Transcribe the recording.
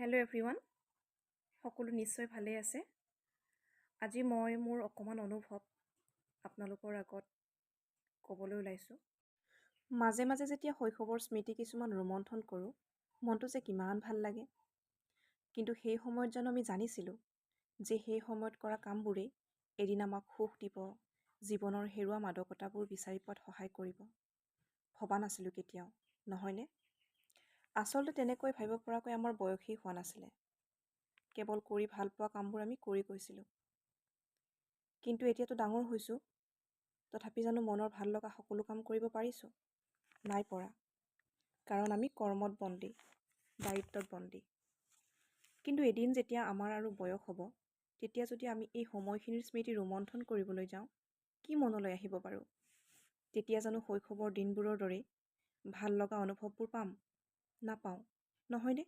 Hello' everyone, সকলো নিশ্চয় ভালেই আছে। আজি মই মোৰ অকণমান অনুভৱ আপোনালোকৰ আগত ক'বলৈ ওলাইছোঁ। মাজে মাজে যেতিয়া শৈশৱৰ স্মৃতি কিছুমান ৰোমন্থন কৰোঁ, মনটো যে কিমান ভাল লাগে। কিন্তু সেই সময়ত জানো আমি জানিছিলোঁ যে সেই সময়ত কৰা কামবোৰেই এদিন আমাক সুখ দিব, জীৱনৰ হেৰুৱা মাদকতাবোৰ বিচাৰি পোৱাত সহায় কৰিব? ভবা নাছিলোঁ কেতিয়াও, নহয়নে? আচলতে তেনেকৈ ভাবিব পৰাকৈ আমাৰ বয়সেই হোৱা নাছিলে। কেৱল কৰি ভাল পোৱা কামবোৰ আমি কৰি গৈছিলোঁ। কিন্তু এতিয়াতো ডাঙৰ হৈছোঁ, তথাপি জানো মনৰ ভাল লগা সকলো কাম কৰিব পাৰিছোঁ? নাই পৰা। কাৰণ আমি কৰ্মত বন্দী, দায়িত্বত বন্দী। কিন্তু এদিন যেতিয়া আমাৰ আৰু বয়স হ'ব, তেতিয়া যদি আমি এই সময়খিনিৰ স্মৃতি ৰোমন্থন কৰিবলৈ যাওঁ, কি মনলৈ আহিব বাৰু? তেতিয়া জানো শৈশৱৰ দিনবোৰৰ দৰেই ভাল লগা অনুভৱবোৰ পাম? নাপাওঁ, নহয়নে?